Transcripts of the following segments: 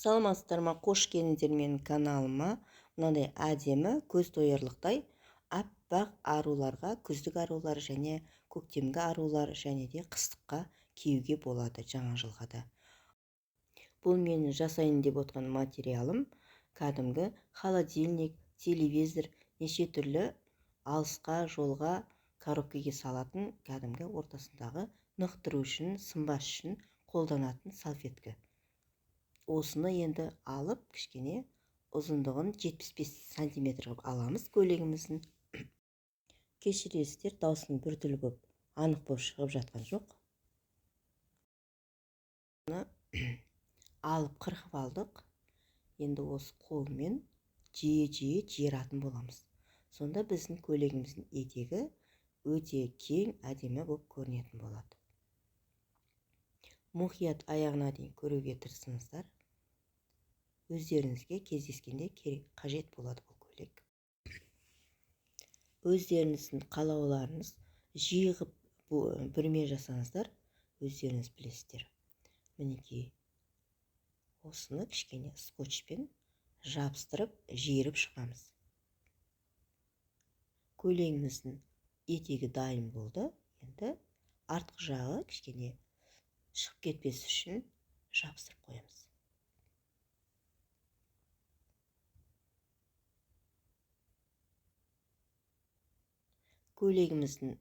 Саламатсыздар ма, қош келдіңіздер менің каналыма. Мынандай әдемі, көз тоярлықтай аппақ аруларға, күздік арулар және көктемгі арулар және де қыстыққа киюге болады жаңа жылға да. Бұл менің жасайын деп отқан материалым кәдімгі холодильник, телевизор, неше түрлі алысқа, жолға, коробкеге салатын кәдімгі ортасындағы нықтыру үшін, сынбас үшін қолданатын салфетка. Осыны енді алып, кішкене ұзындығын 75 сантиметр қылып аламыз көйлегіміздің. Кешіресіздер, даусым біртүрлі болып, анық болып шығып жатқан жоқ. Бұны алып қырқып алдық. Енді осы қолмен жиі-жиі жиыратын боламыз. Сонда біздің көйлегіміздің етегі өте кең, әдемі болып көрінетін болады. Мұқият аяғына дейін көруге тырысыңыздар. Өздеріңізге кездескенде керек, қажет болады бұл көйлек. Өздеріңіздің қалауларыңыз жиі қылып бүрме жасаңыздар, өздеріңіз білесіздер. Мінекей, осыны кішкене скотчпен жабыстырып, жиырып шығамыз. Көйлегіміздің етегі дайын болды. Енді артқы жағы кішкене шығып кетпес үшін жабыстырып қоямыз. Көйлегіміздің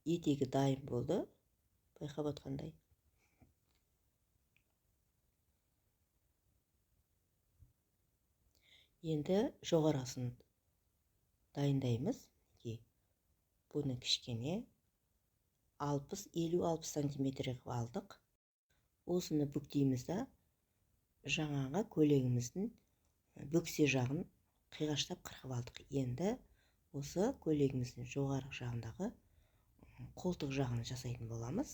етегі дайын болды, байқап отқандай. Енді жоғарғысын дайындаймыз. Мінекей, бұны кішкене 50-60 сантиметр қылып алдық. Осыны бүктейміз да, жаңағы көйлегіміздің бөксе жағын қиғаштап қырқып алдық. Енді осы көйлегіміздің жоғарғы жағындағы қолтық жағын жасайтын боламыз.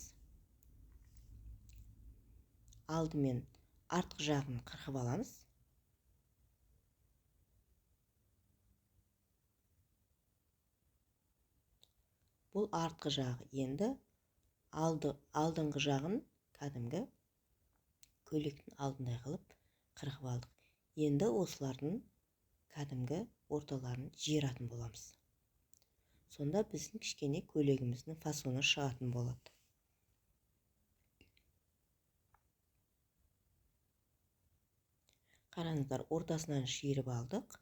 Алдымен артқы жағын қырқып аламыз. Бұл артқы жағы. Енді алдыңғы жағын кәдімгі көйлектің алдындай қылып қырқып алдық. Енді осылардың кәдімгі орталарын жиыратын боламыз. Сонда біздің кішкене көйлегіміздің фасоны шығатын болады. Қараңыздар, ортасынан жиырып алдық.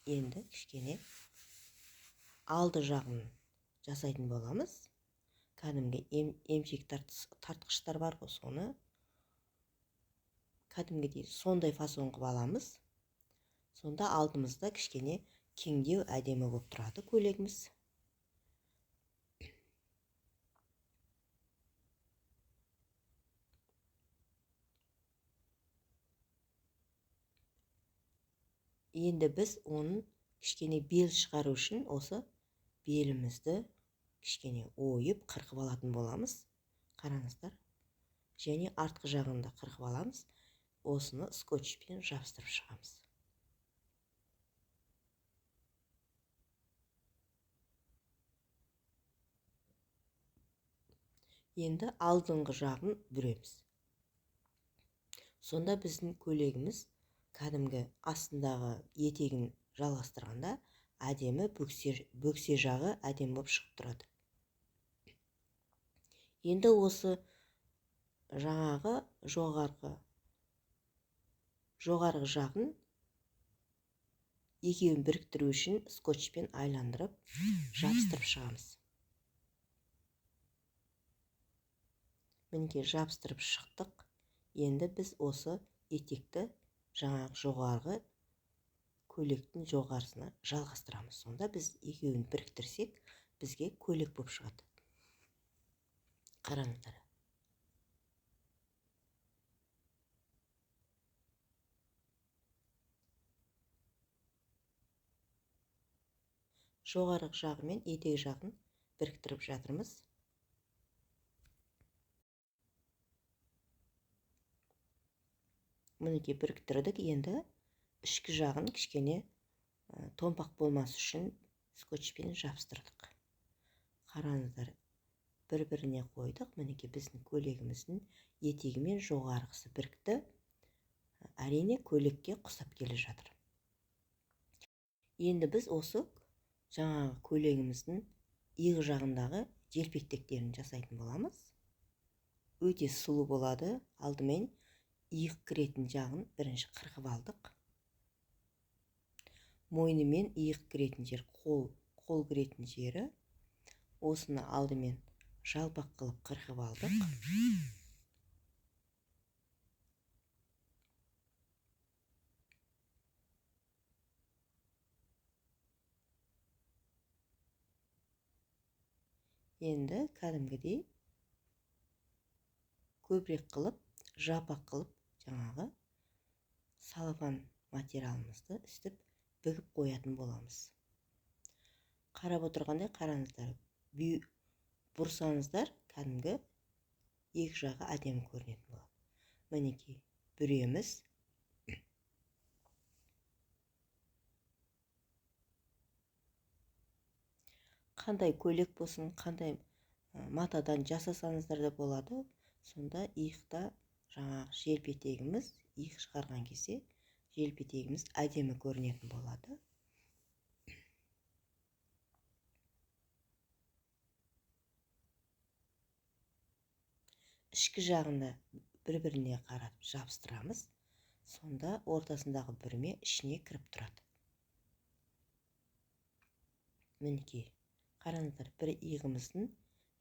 Енді кішкене алды жағын жасайтын боламыз. Кәдімгі емшек тартқыштар бар ғой, соны кәдімгідей сондай фасон қылып аламыз. Сонда алдымызда кішкене кеңдеу әдемі болып тұрады көйлегіміз. Енді біз оның кішкене бел шығару үшін осы белімізді кішкене ойып қырқып алатын боламыз. Қараңыздар. Және артқы жағын да қырқып аламыз. Осыны скотчпен жабыстырып шығамыз. Енді алдыңғы жағын бүреміз. Сонда біздің көйлегіміз кәдімгі астындағы етегін жалғастырғанда әдемі бөксе жағы әдемі болып шығып тұрады. Енді осы жаңағы жоғарғы жағын екеуін біріктіру үшін скотчпен айландырып жабыстырып шығамыз. Мінекей, жабыстырып шықтық. Енді біз осы етекті жаңағы жоғарғы көйлектің жоғарысына жалғастырамыз. Сонда біз екеуін біріктірсек, бізге көйлек болып шығады. Қараңыздар. Жоғарғы жағы мен етек жағын біріктіріп жатырмыз. Мінекей, біріктірдік. Енді ішкі жағын кішкене томпақ болмас үшін скотчпен жабыстырдық. Қараңыздар, бір-біріне қойдық. Мінекей, біздің көйлегіміздің етегі мен жоғарғысы бірікті. Әрине көйлекке ұқсап келе жатыр. Енді біз осы жаңағы көйлегіміздің иық жағындағы желпектектерін жасайтын боламыз. Өте сұлу болады. Алдымен иық кіретін жағын бірінші қырқып алдық. Мойнымен иық кіретін жер, қол кіретін жері. Осыны алдымен жалпақ қылып қырқып алдық. Енді кәдімгідей көбірек қылып, жапақ қылып жаңағы салафан материалымызды үстіп бүгіп қоятын боламыз. Қарап отырғандай қараңыздар, бұрсаңыздар кәдімгі екі жағы әдемі көрінетін болады. Мінекей бүреміз. Қандай көйлек болсын, қандай матадан жасасаңыздар да болады. Сонда иықта жаңағы желпетегіміз, иық шығарған кезде желпетегіміз әдемі көрінетін болады. Ішкі жағында бір-біріне қарап жабыстырамыз. Сонда ортасындағы бүрме ішіне кіріп тұрады. Мінекей, қараңыздар, бір иығымыздың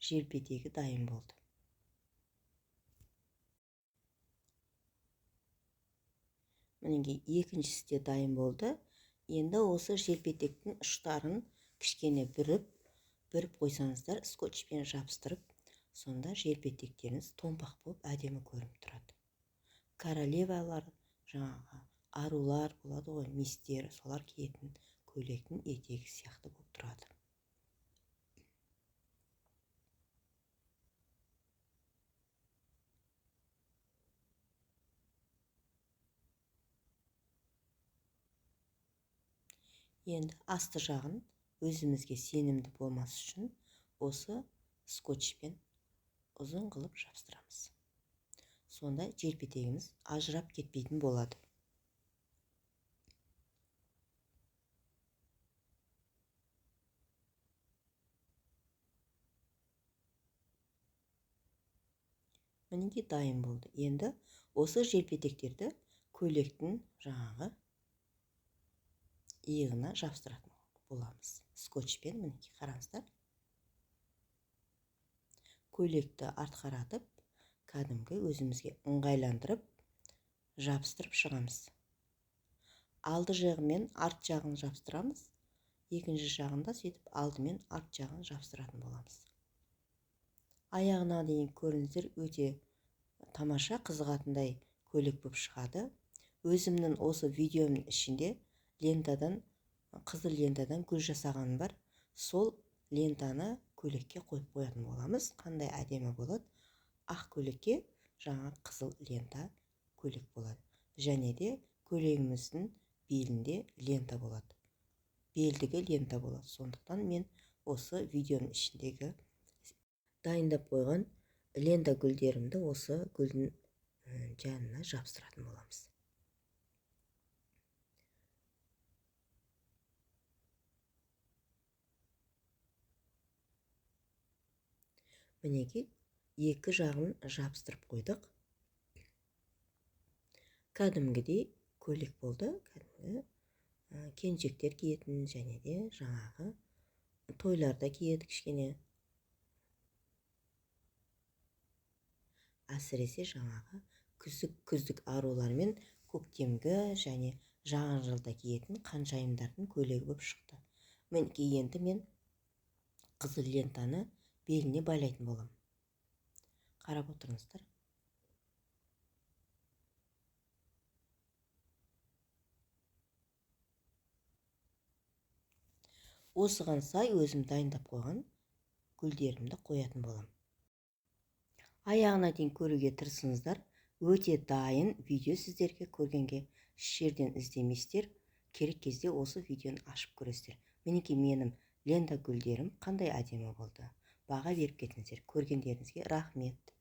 желпетегі дайын болды. Мінекей, екіншісі де дайын болды. Енді осы желпетектің ұштарын кішкене бүріп қойсаңыздар, скотчпен жабыстырып, сонда желпетектеріңіз томпақ болып әдемі көрініп тұрады. Королевалар, жаңағы арулар болады ғой, мистер, солар киетін көйлектің етегі сияқты болып тұрады. Енді асты жағын өзімізге сенімді болмас үшін осы скотчпен ұзын қылып жабыстырамыз. Сонда желпетегіміз ажырап кетпейтін болады. Мінекей дайын болды. Енді осы желпетектерді көйлектің жаңағы иығына жабыстыратын боламыз. Скотчпен, мінекей қараңыздар. Көйлекті артқаратып, кәдімгі өзімізге ыңғайландырып, жабыстырып шығамыз. Алды жағы мен арт жағын жабыстырамыз. Екінші жағында сөйтіп алды мен арт жағын жабыстыратын боламыз. Аяғына дейін көріңіздер, өте тамаша, қызығатындай көйлек болып шығады. Өзімнің осы видеомның ішінде лентадан, қызыл лентадан гүл жасағаным бар. Сол лентаны көйлекке қойып қоятын боламыз. Қандай әдемі болады. Ақ көйлекке жаңа қызыл лента көйлек болады. Және де көйлегіміздің белінде лента болады. Белдігі лента болады. Сондықтан мен осы видеоның ішіндегі дайындап қойған лента гүлдерімді осы гүлдің жанына жабыстыратын боламыз. Мінекей, екі жағын жабыстырып қойдық. Кәдімгідей көйлек болды. Кәдімгі келіншектер киетін және де жаңағы тойларда киеді кішкене. Әсіресе жаңағы күздік арулар мен көктемгі және жаңа жылда киетін ханшайымдардың көйлегі болып шықты. Мінекей, енді мен қызыл лентаны беліне байлайтын боламын. Қарап отырыңыздар. Осыған сай өзім дайындап қойған гүлдерімді қоятын боламын. Аяғына дейін көруге тырысыңыздар. Өте дайын видео сіздерге көргенге еш жерден іздемейсіздер. Керек кезде осы видеоны ашып көресіздер. Мінекей менің лента гүлдерім қандай әдемі болды. Баға беріп кетіңіздер. Көргендеріңізге рахмет.